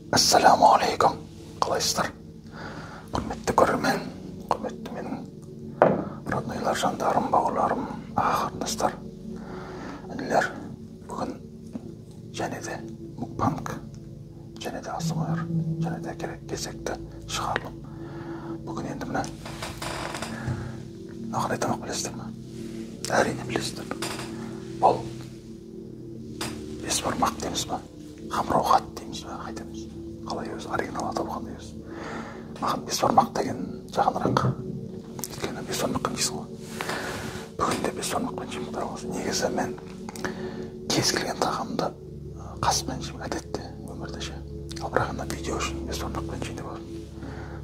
Ассалаумағалейкум, қалайсыздар? Құрметті көрермен, құрметті менің роднойлар, жандарым, бауырларым, аға қарындастар, інілер. Бүгін және де мукбанг, және де АСМР, және де керек кезекті шығарылым. Бүгін енді мына қандай тамақ білесіздер ме? Әрине білесіздер. Бұл бесбармақ дейміз ба? Қамыр ауқат дейміз ба? Қайтеміз? Қалай өзі оригинал атауы қандай өзі? Маған бесбармақ деген жақынырақ. Өйткені бесбармақпен жейсің ғой. Бүгін де бесбармақпен жеймін, құдай қаласа. Негізі мен кез келген тағамды қасықпен жеймін әдетте өмірде ше. Ал бірақ ана видео үшін бесбармақпен жейін деп отырмын.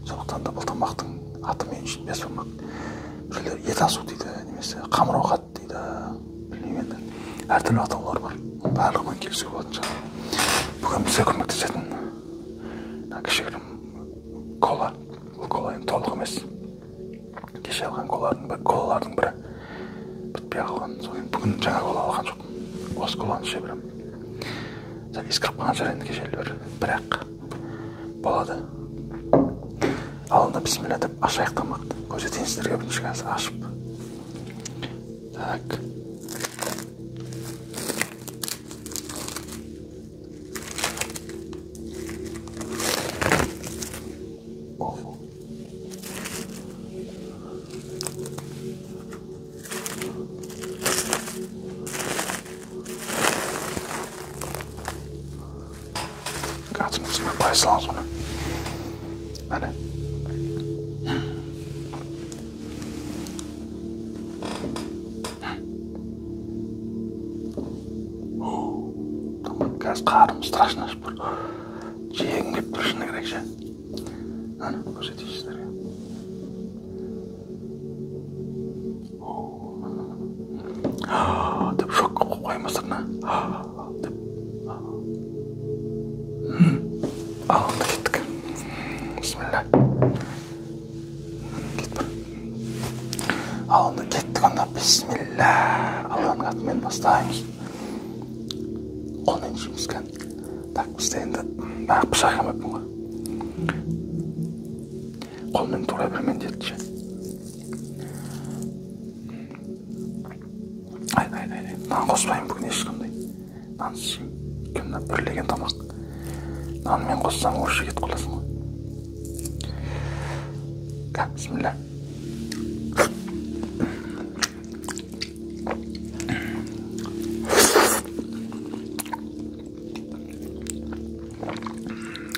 Сондықтан да бұл тамақтың аты мен үшін бесбармақ. Біреулер ет асу дейді, немесе қамыр ауқат дейді, білмеймін енді. Әртүрлі атаулар бар. Барлығымен келісуге болатын шығар. Бүгін бізге көмектесетін кішігірім кола. Бұл кола енді толық емес. Кеше алған колалардың бірі бітпей қалған. Содан бүгін жаңа кола алған жоқпын. Осы коланы іше беремін. Сәл ескіріп қалған шығар енді кешелі бері. Бірақ болады. Ал онда бисмилля деп ашайық тамақты. Көрсетейін сіздерге бірінші қазір ашып. Так. Қоя саламыз бұны. Әне. Қазір қарным страшно ашып тұр. Жегім келіп тұр шыны керек ше. Әне, көрсетейінші сіздерге. Деп шок қылып қоймастар мына. Деп. Ал онда кеттік. Бисмилля. Кет бір. Ал онда кеттік онда. Бисмилля. Алланың атымен бастаймыз. Қолмен жейміз кән. Так, бізде енді бірақ пышақ алмаппын ғой. Қолмен тура бермен деді ше. Ай, ай, ай, ай. Нан қоспаймын бүгін ешқандай. Нансыз жеймін. Өйткені мына бірлеген тамақ. Нанмен қоссаң орысша кетіп қаласың ғой. Кән, бисмилля.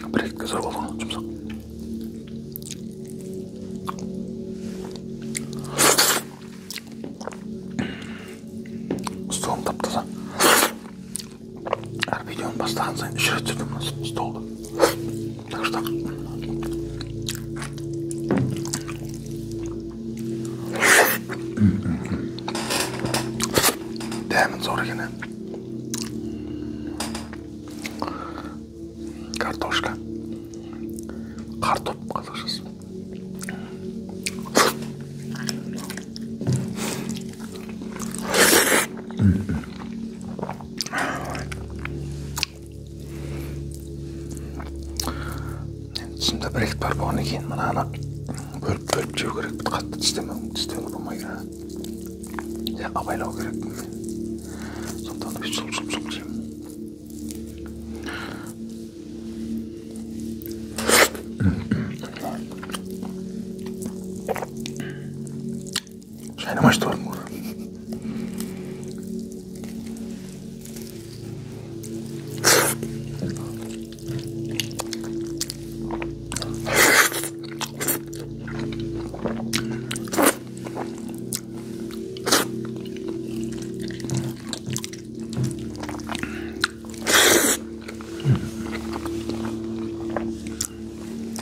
Бір екі зор болды ғой, жұмсақ. Столым тап-таза. Әр видеоны бастаған сайын 3 рет сүрдім мына столды. Так что дәмін зор екен. Картошка. Картоп қазақшасы. Тісімде брекет бар болғаннан кейін мынаны бөліп-бөліп жеу керек. Қатты тістеуге болмайды. Абайлау керек. Сондықтан да жұлып-жұлып жеймін. Шайнамай ішіп тұрмын ғой.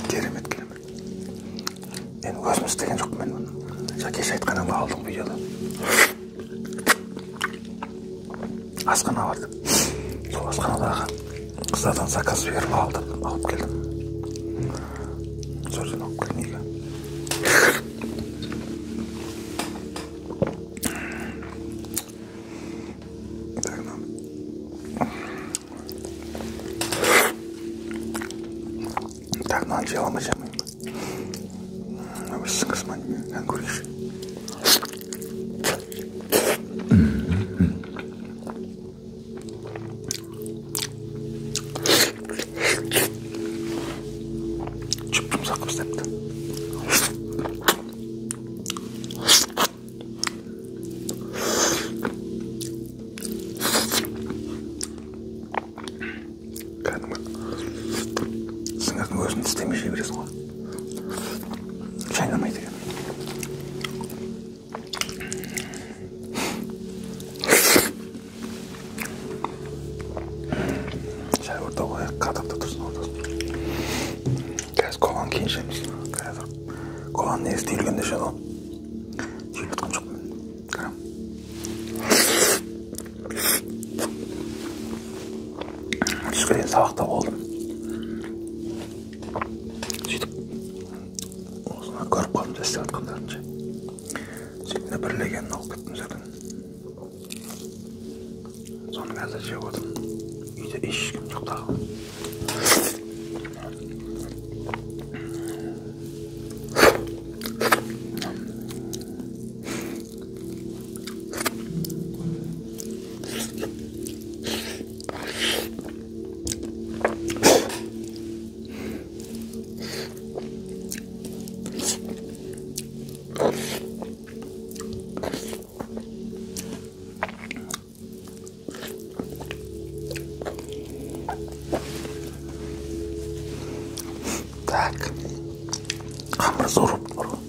Керемет, керемет. Мен өзім істеген жоқпын мен бұны. Кеше айтқанымды алдым видеода. Асхана бар деп. Сол асханадағы қыздардан заказ беріп алдым, алып келдім. Сол жерден алып келдім үйге. Нан жей ала ма, жей алмаймын ба? Мына сіңгісі ма, кәні көрейікші. Жұп жұмсақ қылып істепті. Кәдімгі сіңірдің өзін тістемей жей бересің ғой. Шайнамайды екен. Шай орта қояйық, кадрда тұрсын ортасында. Қазір коланы кейін ішеміз. Қазір коланы негізі түйілгенде ішеді ғой. Түйіліп жатқан жоқпын мен. Грамм. Түске дейін сабақта болдым. Сөйтіп осыны көріп қалдым істеп жатқандарын ше. Сөйтіп де бір легенін алып кеттім жерден. Соны қазір жеп отырмын. Үйде ешкім жоқ тағы. Так. Қамыр зор болып тұр ғой.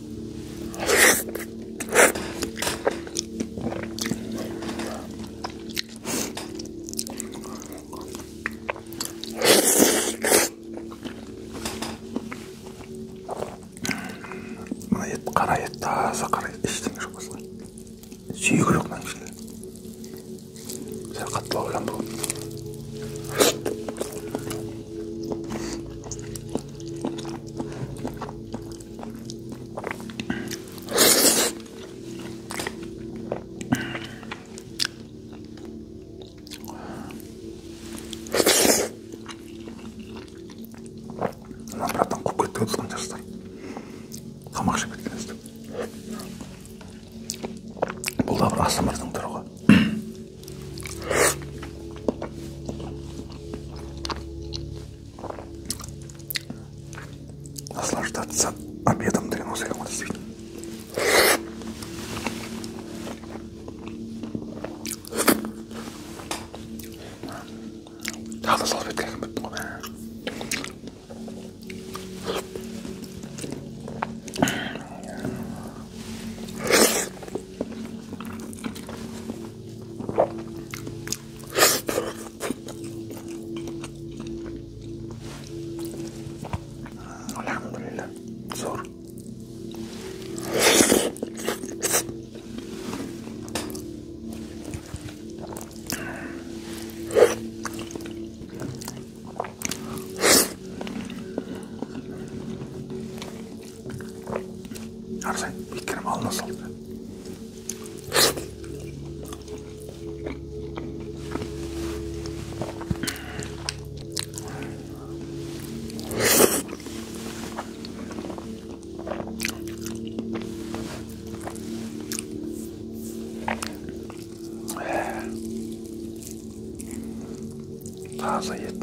Мына ет қара ет, таза қара ет, ештеңе жоқ басқа. Сүйегі жоқ мынаның ішінде. Сәл қаттылау екен бұл. Мына братан қуып кетті ғой тұтқан жастар. Тамақ жеп кеткен өстіп. Бұл да бір асмрдың түрі ғой. Наслаждаться обедом деген осы екен ғой действительно. Тағы да салфетка әкеліп кеттім ғой. Альхамдулилля. Зор. Арсен, өйткені малына салды. Таза ет.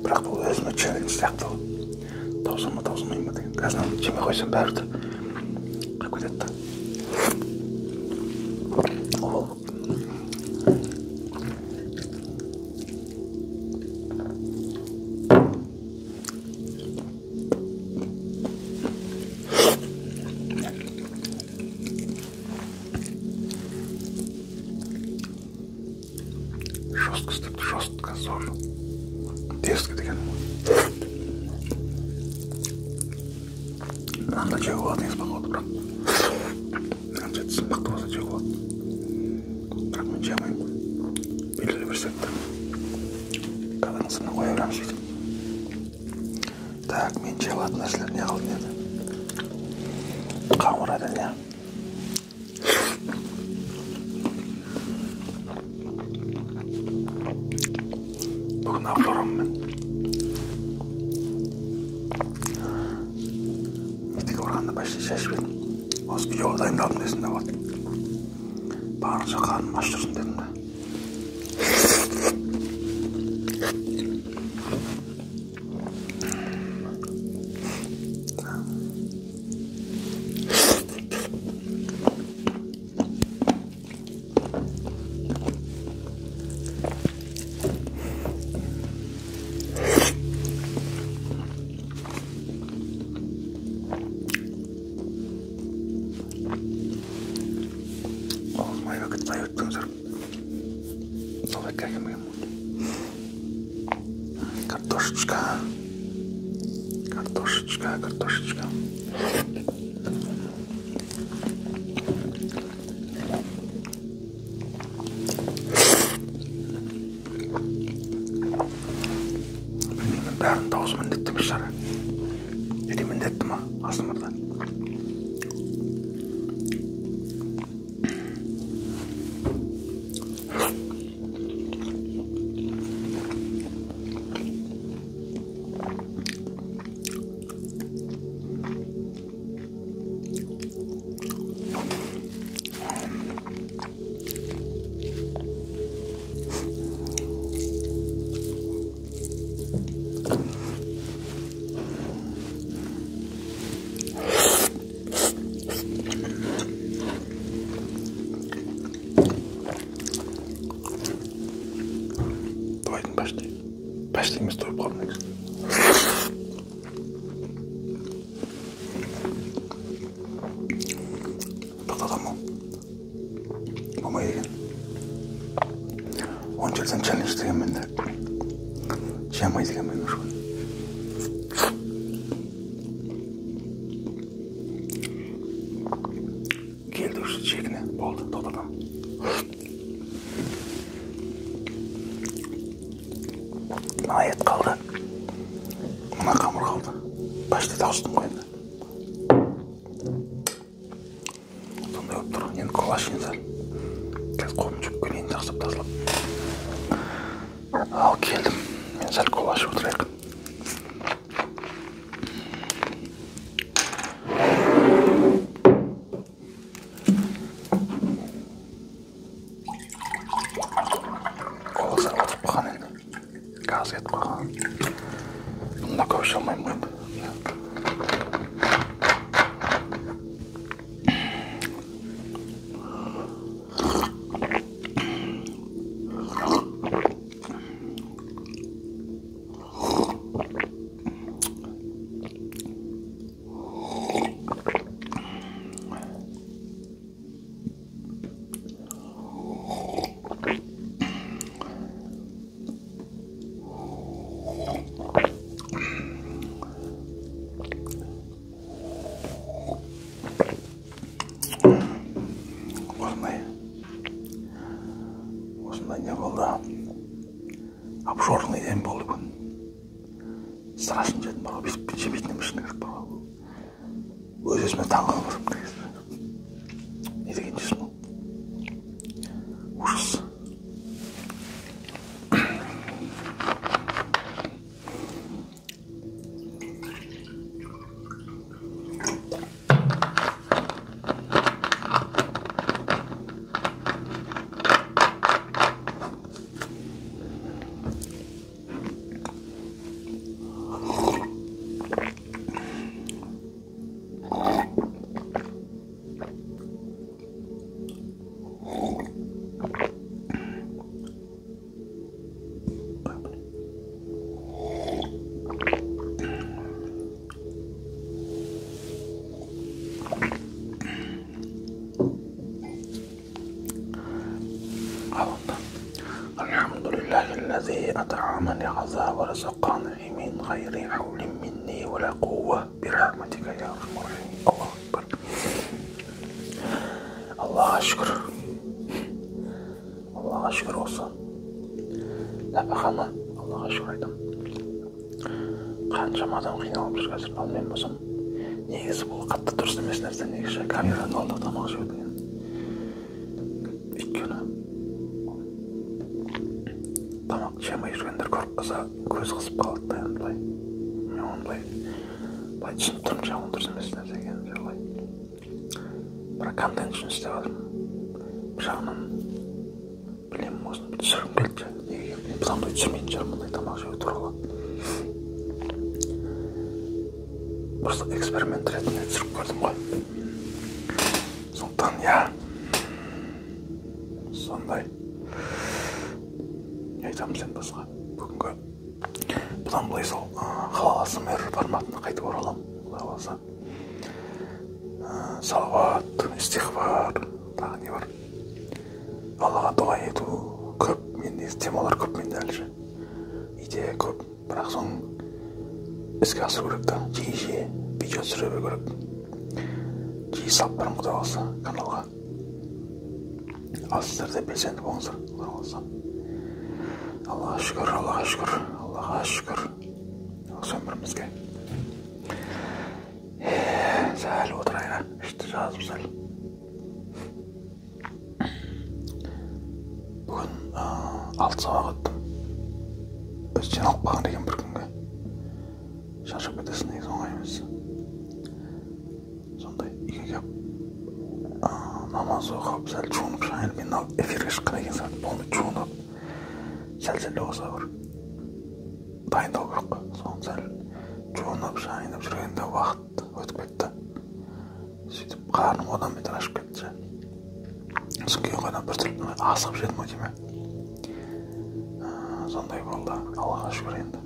Бірақ бұл өзіме челлендж сияқты. Таусам ба, таусылмаймын ба деген. Қазір жемей қойсам бәрібір қалып кетеді да. Ол жестко істепті, жестко, зор. Дерзкий деген. Мынаны да жеуге болады негізі, походу, бірақ қанша тісім мықты болса, жеуге болады. Бірақ мен жей алмаймын. Белгілі бір сәтті қабағын сыртына қоя береміз бүйтіп. Так, мен жей алатын нәрселер не қалды енді? Қамыр, әрине. Бүгін обжорамын мен. Мектепке барғанда почти шашып едім. Осы видеоға дайындалдым десем де болады. Барынша қарным аш тұрсын дедім да. Осмай қалай өттіңіздер? Салфетка әкелмеген. Картошечка. Картошечка, картошечка. Білмеймін, бәрін тауысу міндетті емес шығар. Или міндетті ма, АСМРда? Тойдым почти. Почти емес, тойып қалдым негізі. Тоқтатамын ғой. Болмайды екен. 10 жерден челлендж деген менде. Жей алмайды екенмін уже. Келді уже шегіне. Болды, тоқтатамын. Мына ет қалды. Мына қамыр қалды. Почти тауыстым ғой енді. Сондай болып тұр. Енді кола ішейін сәл. Қазір қолымды жуып келейін, жақсылап тазалап. Ал келдім. Мен сәл кола ішіп отырайық. Кола сәл отырып қалған енді. Газ кетіп қалған. Бұны да көп іше алмаймын ғой енді. Осындай осындай не болды, обжорный день болды бүгін. Страшно жедім бар ғой, бүйтіп жемейтін едім, шыны керек бар ғой. Өз өзіме таң қалып отырмын негізі. Не деген жесім ол, ужас. رزقني من غير حول مني ولا قوة برحمتك يا أرحم الراحمين. الله أكبر. Аллаға шүкір, Аллаға шүкір, осы нәпақама Аллаға шүкір айтамын. Қаншама адам қиналып жүр қазір, ал мен болсам, негізі бұл қатты дұрыс емес нәрсе негізі, камераның алдында тамақ жеу деген. Өйткені тамақ жей алмай жүргендер көріп қалса, көз қысып қалады да. Енді былай мен оны былай түсініп тұрмын ше, оның дұрыс емес нәрсе екенін былай. Бірақ контент үшін істеп жатырмын. Бір жағынан білемін, осыны түсіргім келді. Неге мен бұдан былай түсірмейтін шығармын мұндай тамақ жеу туралы. Просто эксперимент ретінде түсіріп көрдім ғой. Сондықтан, иә, сондай. Не айтамыз енді басқа? Бүгінгі бұдан былай сол халал АСМР форматына қайтып ораламын, құдай қаласа. Салауат, истиғфар, тағы не бар? Аллаға дұға ету көп, мен негізі темалар көп менде әлі ше. Идея көп, бірақ соны іске асыру керек та, жиі жиі видео түсіре беру керек. Жиі салып барамын, құдай қаласа, каналға. Ал сіздер де белсенді болыңыздар, құдай қаласа. Аллаға шүкір, Аллаға шүкір, Аллаға шүкір осы өмірімізге. Сәл отырайық, ішті жазып сәл. Бүгін 6 сабақ өттім. Өзі жиналып қалған екен бір күнге. Шаршап кетесің, негізі оңай емес. Сондай үйге келіп намаз оқып, сәл жуынып шығайын. Мен эфирге шыққаннан кейін сәл полный жуынып, сәл сәл болса бір дайындалу керек қой. Соны сәл жуынып, шайынып жүргенде уақыт өтіп кетті. Сөйтіп қарным одан бетер ашып кетті ше. Сосын кейін қайдан біртүрлі асығып жедім ғой деймін. Сондай болды, Аллаға шүкір енді.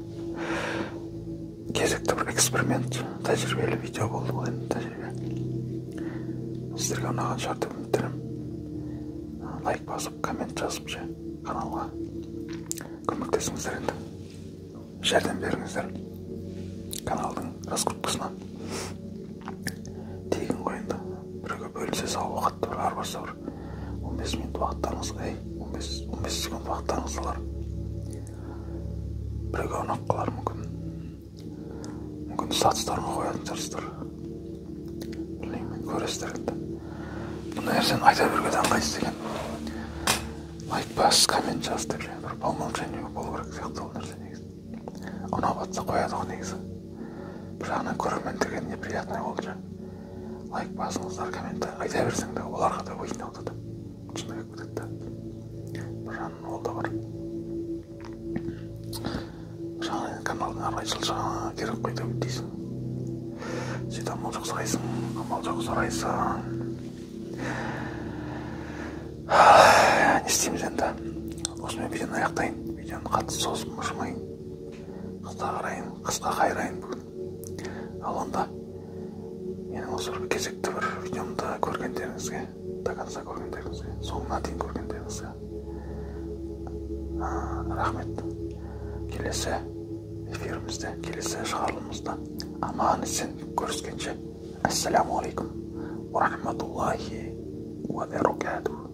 Кезекті бір эксперимент, тәжірибелі видео болды бұл енді, тәжірибе. Сіздерге ұнаған шығар деп үміттенемін. Лайк басып, коммент жазып ше, каналға көмектесіңіздер енді. Жәрдем беріңіздер каналдың раскруткасына. Тегін ғой енді. Біреуге бөлісе салып уақытты бір ар барса бір 15 минут уақыттарыңыз, 15 секунд уақыттарыңыз алар. Біреуге ұнап қалар мүмкін. Мүмкін статустарыңа қоятын шығарсыздар. Білмеймін, көресіздер енді. Бұндай нәрсені айта беруге де ыңғайсыз екен. Лайк бас, коммент жаз деп және бір по умолчанию болу керек сияқты ол нәрсе негізі. Ұнап жатса қояды ғой негізі. Бір жағынан көрермендерге неприятный болды ше. Лайк басыңыздар, коммент айта берсең де оларға да ойын алды да. Шыны келіп кетеді да. Бір жағынан ол да бар. Бір жағынан каналдың ары қарай жылжығаны керек қой деп дейсің. Сөйтіп амал жоқ сұрайсың, амал жоқ сұрайсың. Не істейміз енді? Осымен видеоны аяқтайын. Видеоны қатты созып мыжымайын. Қысқа қарайын, қысқа қайырайын бүгін. Ал онда менің осы бір кезекті бір видеомды көргендеріңізге, до конца көргендеріңізге, соңына дейін көргендеріңізге рахмет. Келесі эфирімізде, келесі шығарылымызда аман есен көріскенше. Ассаламу алейкум ва рахматуллахи ва баракатух.